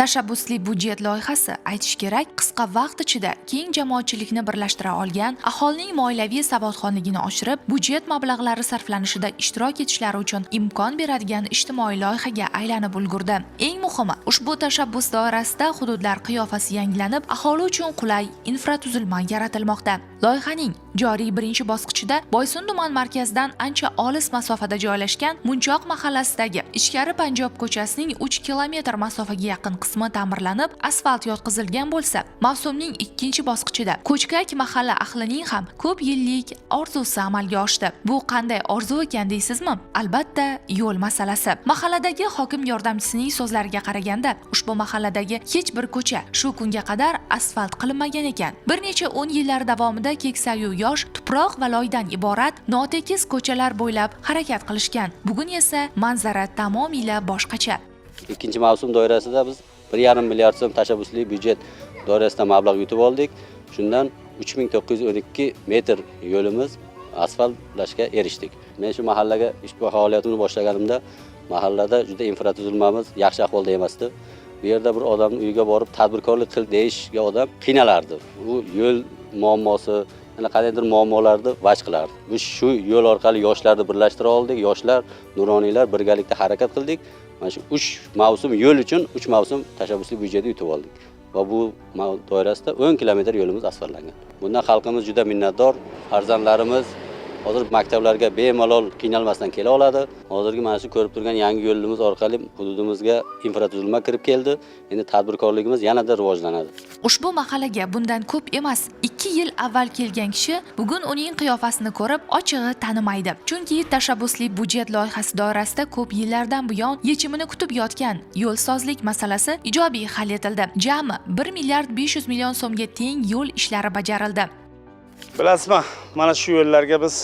Tashabbusli budjet loyihasi, aytish kerak, qisqa vaqt ichida keng jamoatchilikni birlashtira olgan, aholining moliyaviy savodxonligini oshirib, budjet mablag'lari sarflanishida ishtirok etishlari uchun imkon beradigan ijtimoiy loyihaga aylanib ulgurdi. Eng muhimi, ushbu tashabbus doirasida hududlar qiyofasi yangilanib, aholi uchun qulay infratuzilma yaratilmoqda. Loyihaning joriy birinchi bosqichida Boysun tuman markazidan ancha olis masofada joylashgan Munchoq mahallasidagi Ichkari Panjob ko'chasining 3 kilometr masofaga yaqin qismi ta'mirlanib, asfalt yotqizilgan bo'lsa, mavsumning ikkinchi bosqichida Ko'chkak mahalla ahlining ham ko'p yillik orzusi amalga oshdi. Bu qanday orzu ekan deysizmi? Albatta, yo'l masalasi. Mahalladagi hokim yordamchisining so'zlariga qaraganda, ushbu mahalladagi hech bir ko'cha shu kunga qadar asfalt qilinmagan ekan. Bir necha o'n yillar davomida keksayu yosh tuproq va loydan iborat notekis ko'chalar bo'ylab harakat qilishgan. Bugun esa manzara tamomila boshqacha. Ikkinchi mavsum doirasida biz 1,5 milliard so'm tashabbusli byudjet doirasida mablag' yutib oldik. Shundan 3912 metr yo'limiz asfaltlashga erishdik. Men shu mahallaga ish faoliyatimni boshlaganimda mahallada juda infratuzilmamiz yaxshi ahvolda emasdi. Bu yerda bir odamni uyiga borib tadbirkorlik qil deyishga odam qiynalardi. U yo'l muammosi, yana qandaydir muammolarni vaj qilardi. Biz shu yo'l orqali yoshlarni birlashtira oldik. Yoshlar, nuroniylar birgalikda harakat qildik. Mana shu 3 mavsum yo'l uchun 3 mavsum tashabbusli byudjetni yutib oldik va bu doirasida 10 kilometr yo'limiz asfaltlangan. Bundan xalqimiz juda minnatdor. Farzandlarimiz hozir maktablarga bemalol qiynalmasdan kela oladi. Hozirgi mana shu ko'rib turgan yangi yo'limiz orqali hududimizga infratuzilma kirib keldi. Endi tadbirkorligimiz yanada rivojlanadi. Ushbu mahallaga bundan ko'p emas, 2 yil avval kelgan kishi bugun uning qiyofasini ko'rib, ochig'i tanimaydi. Chunki tashabbusli budjet loyihasi doirasida ko'p yillardan buyon yechimini kutib yotgan yo'lsozlik masalasi ijobiy hal etildi. Jami 1 milliard 500 million so'mga teng yo'l ishlari bajarildi. Bilasizmi, mana shu yo'llarga biz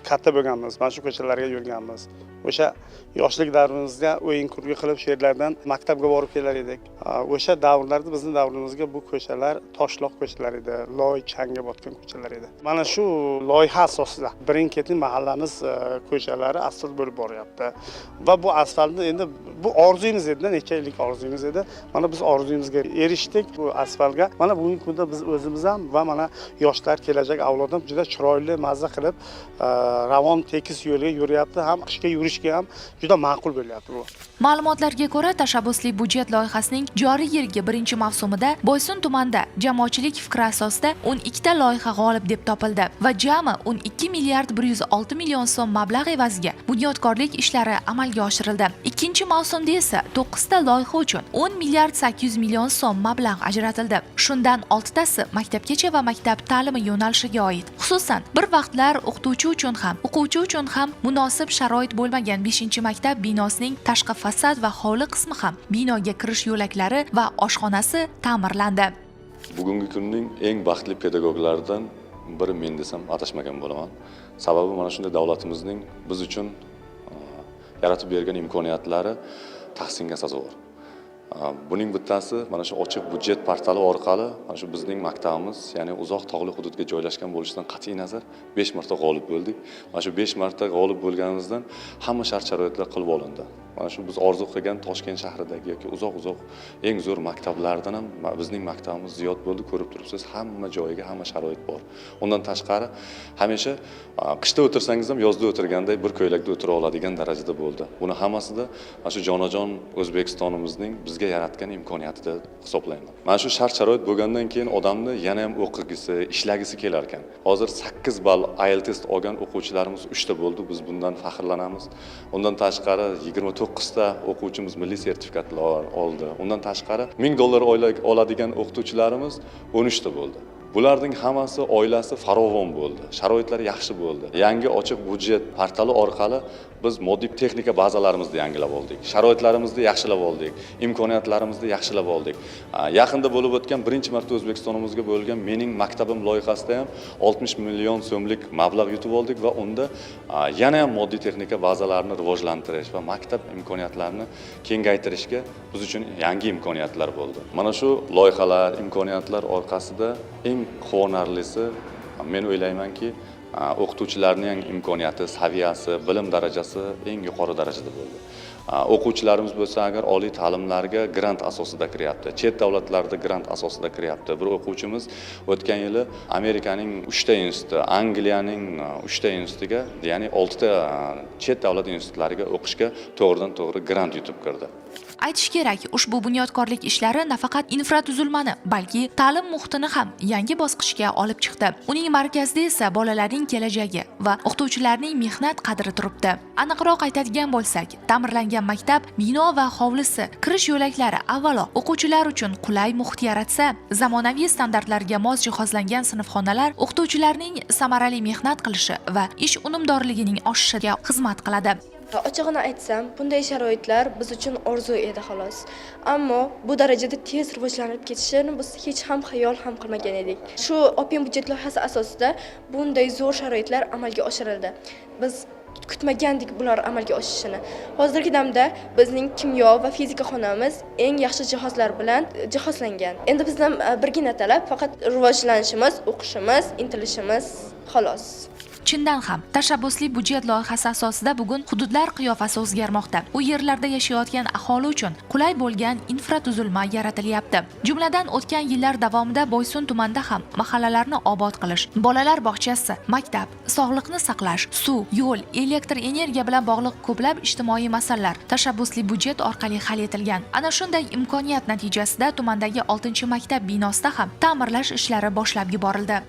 katta bo'lganmiz, mana shu ko'chalarga yurganmiz. O'sha yoshlik davrimizda o'yin kulgi qilib shu yerlardan maktabga borib kelar edik. O'sha davrlarda bizni davrimizga bu ko'chalar toshloq ko'chalar edi, loy changga botgan ko'chalar edi. Mana shu loyiha asosida birin ketin mahallamiz ko'chalari asfalt bo'lib boryapti va bu asfaltni endi bu orzuyimiz edi, necha yillik orzuyimiz edi. Mana biz orzuyimizga erishdik bu asfaltga. Mana bugungi kunda biz o'zimiz ham va mana yoshlar, kelajak avlod ham juda chiroyli, mazza qilib ravon, tekis yo'lga yuryapti ham, qishga yurishga ham juda ma'qul bo'lyapti bu. Ma'lumotlarga ko'ra, tashabbusli budjet loyihasining joriy yilgi birinchi mavsumida Boysun tumanida jamoatchilik fikri asosida 12 ta loyiha g'olib deb topildi va jami 12 milliard 106 million so'm mablag' evaziga bunyodkorlik ishlari amalga oshirildi. Ikkinchi mavsumda esa 9 ta loyiha uchun 10 milliard 800 million so'm mablag' ajratildi. Shundan 6 tasi maktabgacha va maktab ta'limi yo'nalishiga oid. Xususan, bir vaqtlar o'qituvchi uchun ham, o'quvchi uchun ham munosib sharoit bo'lmagan 5 maktab binosining tashqi fasad va hovli qismi ham, binoga kirish yo'laklari va oshxonasi ta'mirlandi. Bugungi kunning eng baxtli pedagoglaridan biri men desam, adashmagan bo'laman. Sababi mana shunday davlatimizning biz uchun yaratib bergan imkoniyatlari tahsinga sazovor. Buning bittasi mana shu ochiq budjet portali orqali mana shu bizning maktabimiz, ya'ni uzoq tog'li hududga joylashgan bo'lishidan qat'iy nazar, 5 marta g'olib bo'ldik. Mana shu 5 marta g'olib bo'lganimizdan hamma shart sharoitlar qilib olindi. Mana shu biz orzu qilgan Toshkent shahridagi yoki uzoq uzoq eng zo'r maktablardan ham bizning maktabimiz ziyod bo'ldi. Ko'rib turibsiz, hamma joyiga hamma sharoit bor. Undan tashqari, hamisha qishda o'tirsangiz ham yozda o'tirganday bir ko'ylakda o'tira oladigan darajada bo'ldi. Buni hammasida mana shu jonajon O'zbekistonimizning bizga yaratgan imkoniyati deb hisoblayman. Mana shu shart sharoit bo'lgandan keyin odamni yana ham o'qigisi, ishlagisi kelar ekan. Hozir 8 ball IELTS olgan o'quvchilarimiz uchta bo'ldi, biz bundan faxrlanamiz. Undan tashqari, 29 ta o'quvchimiz milliy sertifikatlar oldi. Undan tashqari, 1000 dollar oylik oladigan o'qituvchilarimiz 13 ta bo'ldi. Bularning hammasi oilasi farovon bo'ldi, sharoitlari yaxshi bo'ldi. Yangi ochiq budjet portali orqali biz moddiy texnika bazalarimizni yangilab oldik, sharoitlarimizni yaxshilab oldik, imkoniyatlarimizni yaxshilab oldik. Yaqinda bo'lib o'tgan, birinchi marta O'zbekistonimizga bo'lgan "Mening maktabim" loyihasida ham 60 million so'mlik mablag' yutib oldik va unda yana ham moddiy texnika bazalarini rivojlantirish va maktab imkoniyatlarini kengaytirishga biz uchun yangi imkoniyatlar bo'ldi. Mana shu loyihalar, imkoniyatlar orqasida eng quvonarlisi, men o'ylaymanki, o'qituvchilarning imkoniyati, saviyasi, bilim darajasi eng yuqori darajada bo'ldi. O'quvchilarimiz bo'lsa agar oliy ta'limlarga grant asosida kiryapti, chet davlatlarda grant asosida kiryapti. Bir o'quvchimiz o'tgan yili Amerikaning 3 ta instituti, Angliyaning 3 ta institutiga, ya'ni 6 ta chet davlat institutlariga o'qishga to'g'ridan to'g'ri grant yutib kirdi. Aytish kerak, ushbu bunyodkorlik ishlari nafaqat infratuzilmani, balki ta'lim muhitini ham yangi bosqichga olib chiqdi. Uning markazida esa bolalarning kelajagi va o'qituvchilarning mehnat qadri turibdi. Aniqroq aytadigan bo'lsak, ta'mirlangan maktab bino va hovlisi, kirish yo'laklari avvalo o'quvchilar uchun qulay muhit yaratsa, zamonaviy standartlarga mos jihozlangan sinfxonalar o'qituvchilarning samarali mehnat qilishi va ish unumdorligining oshishiga xizmat qiladi. Ochig'ini aytsam, bunday sharoitlar biz uchun orzu edi, xolos. Ammo bu darajada tez rivojlanib ketishini biz hech ham xayol ham qilmagan edik. Shu Open budjet loyihasi asosida bunday zo'r sharoitlar amalga oshirildi. Biz kutmagandik bular amalga oshishini. Hozirgi damda bizning kimyo va fizika xonamiz eng yaxshi jihozlar bilan jihozlangan. Endi bizdan birgina talab faqat rivojlanishimiz, o'qishimiz, intilishimiz, xolos. Chindan ham, tashabbusli budjet loyihasi asosida bugun hududlar qiyofasi o'zgarmoqda. U yerlarda yashayotgan aholi uchun qulay bo'lgan infratuzilma yaratilyapti. Jumladan, o'tgan yillar davomida Boysun tumanida ham mahallalarni obod qilish, bolalar bog'chasi, maktab, sog'liqni saqlash, suv, yo'l, elektr energiya bilan bog'liq ko'plab ijtimoiy masalalar tashabbusli budjet orqali hal etilgan. Ana shunday imkoniyat natijasida tumandagi 6-maktab binosida ham ta'mirlash ishlari boshlab yuborildi.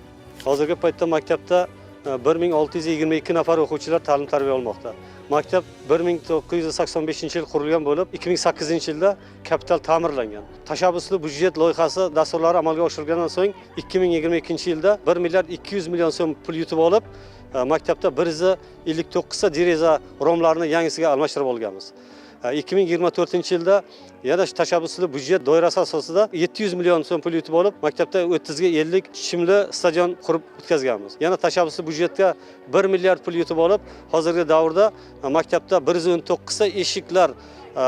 Hozirgi paytda maktabda 1622 nafar o'quvchilar ta'lim tarbiya olmoqda. Maktab 1985 yil qurilgan bo'lib, 2008 yilda kapital ta'mirlangan. Tashabbusli budjet loyihasi dasturlari amalga oshirilgandan so'ng 2022 yilda 1 milliard 200 million so'm pul yutib olib, maktabda 159 ta deraza romlarini yangisiga almashtirib olganmiz. 2024 yilda yana shu tashabbusli budjet doirasi asosida 700 million so'm pul yutib olib, maktabda 30 ga 50 shimli stadion qurib o'tkazganmiz. Yana tashabbusli budjetga 1 milliard pul yutib olib, hozirgi davrda maktabda 119 ta eshiklar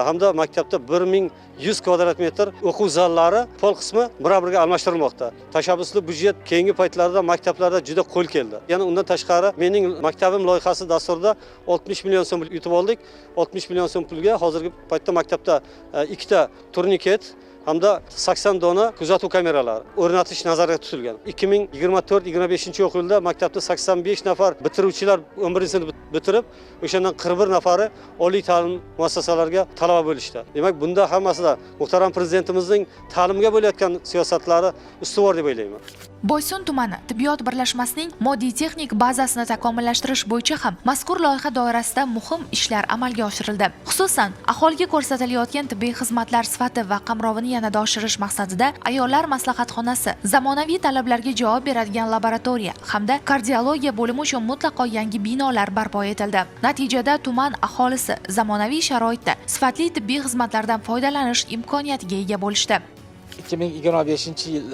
hamda maktabda 1100 kvadrat metr o'quv zallari pol qismi bir-biriga almashtirilmoqda. Tashabbusli budjet keyingi paytlarda maktablarda juda qo'l keldi. Yana undan tashqari, mening maktabim loyihasi dasturida 60 million so'm yutib oldik. 60 million so'm pulga hozirgi paytda maktabda ikkita turniket hamda 80 dona kuzatuv kameralari o'rnatish nazarda tutilgan. 2024-25 o'quv yilida maktabda 85 nafar bitiruvchilar 11 sinf bitirib, o'shandan 41 nafari oliy ta'lim muassasalariga talaba bo'lishdi. Demak, bunda hammasida muhtaram prezidentimizning ta'limga bo'layotgan siyosatlari ustuvor deb o'ylayman. Boysun tumani tibbiyot birlashmasining moddiy texnik bazasini takomillashtirish bo'yicha ham mazkur loyiha doirasida muhim ishlar amalga oshirildi. Xususan, aholiga ko'rsatilayotgan tibbiy xizmatlar sifati va qamrovini yanada oshirish maqsadida ayollar maslahatxonasi, zamonaviy talablarga javob beradigan laboratoriya hamda kardiologiya bo'limi uchun mutlaqo yangi binolar barpo etildi. Natijada tuman aholisi zamonaviy sharoitda sifatli tibbiy xizmatlardan foydalanish imkoniyatiga ega bo'lishdi. 2025 yil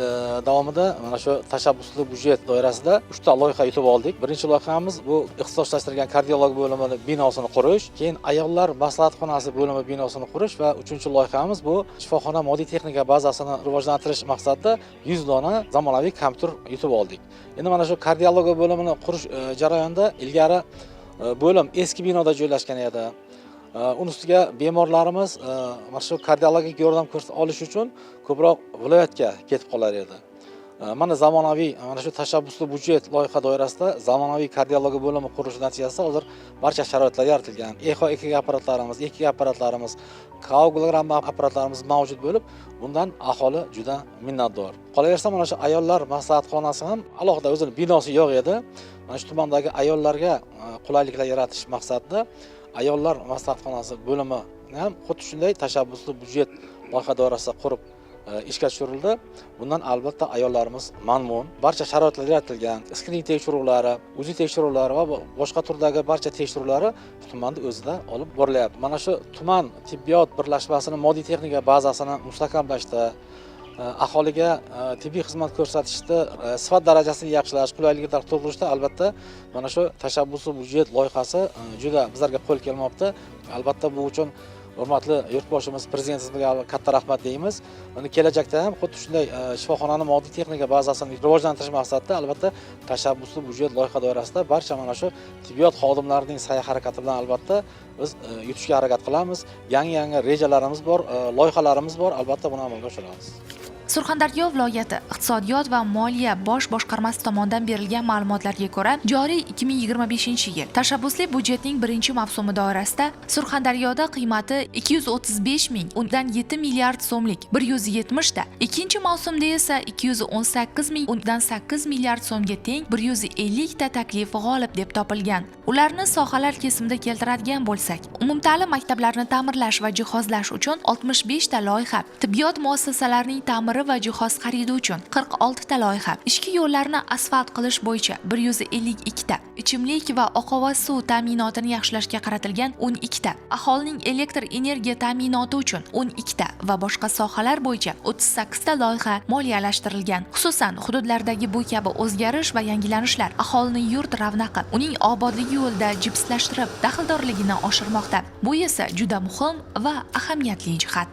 davomida mana shu tashabbusli budjet doirasida uchta loyiha yutib oldik. Birinchi loyihamiz bu ixtisoslashtirilgan kardiolog bo'limini binosini qurish, keyin ayollar maslahatxonasi bo'limi binosini qurish va uchinchi loyihamiz bu shifoxona moddiy texnika bazasini rivojlantirish maqsadida 100 dona zamonaviy kompyuter yutib oldik. Endi mana shu kardiologiya bo'limini qurish jarayonida ilgari bo'lim eski binoda joylashgan edi. Uni ustiga bemorlarimiz mana shu kardiologik yordam olish uchun ko'proq viloyatga ketib qolar edi. Mana zamonaviy mana shu tashabbusli budjet loyiha doirasida zamonaviy kardiologiya bo'limi qurilishi natijasida hozir barcha sharoitlar yaratilgan. Eho EKG apparatlarimiz, EKG apparatlarimiz, koagulogramma apparatlarimiz mavjud bo'lib, bundan aholi juda minnatdor. Qolaversa, mana shu ayollar maslahatxonasi ham alohida o'zini binosi yo'q edi. Mana shu tumandagi ayollarga qulayliklar yaratish maqsadida ayollar maslahatxonasi bo'limi ham xuddi shunday tashabbusli budjet loyiha doirasida qurib ishga tushirildi. Bundan albatta ayollarimiz mamnun. Barcha sharoitlar yaratilgan. Skrining tekshiruvlari, UZI tekshiruvlari va boshqa turdagi barcha tekshiruvlari tumanda o'zida olib borilyapti. Mana shu tuman tibbiyot birlashmasini moddiy texnika bazasini mustahkamlashda, aholiga tibbiy xizmat ko'rsatishda sifat darajasini yaxshilash, qulayliklar tug'dirishda albatta mana shu tashabbusli budjet loyihasi juda bizlarga qo'l kelmoqda. Albatta bu uchun Hurmatli yurtboshimiz, prezidentimizga katta rahmat deymiz. Uni kelajakda ham xuddi shunday shifoxonani moddiy texnika bazasini rivojlantirish maqsadida albatta tashabbusli byudjet loyiha doirasida barcha mana shu tibbiyot xodimlarining sa'y harakati bilan albatta biz yutishga harakat qilamiz. Yangi yangi rejalarimiz bor, loyihalarimiz bor, albatta buni amalga oshiramiz. Surxondaryo viloyati iqtisodiyot va moliya bosh boshqarmasi tomonidan berilgan ma'lumotlarga ko'ra, joriy 2025-yil tashabbusli byudjetning birinchi mavsumi doirasida Surxondaryoda qiymati 235 ming o'ndan 7 milliard so'mlik 170 ta, ikkinchi mavsumda esa 218 ming o'ndan 8 milliard so'mga teng 150 ta taklif g'olib deb topilgan. Ularni sohalar kesimida keltiradigan bo'lsak, umumta'lim maktablarini ta'mirlash va jihozlash uchun 65 ta loyiha, tibbiyot muassasalarining ta'miri va jihoz xaridi uchun 46 ta loyiha, ichki yo'llarni asfalt qilish bo'yicha 152 ta, ichimlik va oqova suv ta'minotini yaxshilashga qaratilgan 12 ta, aholining elektr energiya ta'minoti uchun 12 ta va boshqa sohalar bo'yicha 38 ta loyiha moliyalashtirilgan. Xususan, hududlardagi bu kabi o'zgarish va yangilanishlar aholini yurt ravnaqi, uning obodligi yo'lida jipslashtirib, daxldorligini oshirmoqda. Bu esa juda muhim va ahamiyatli jihat.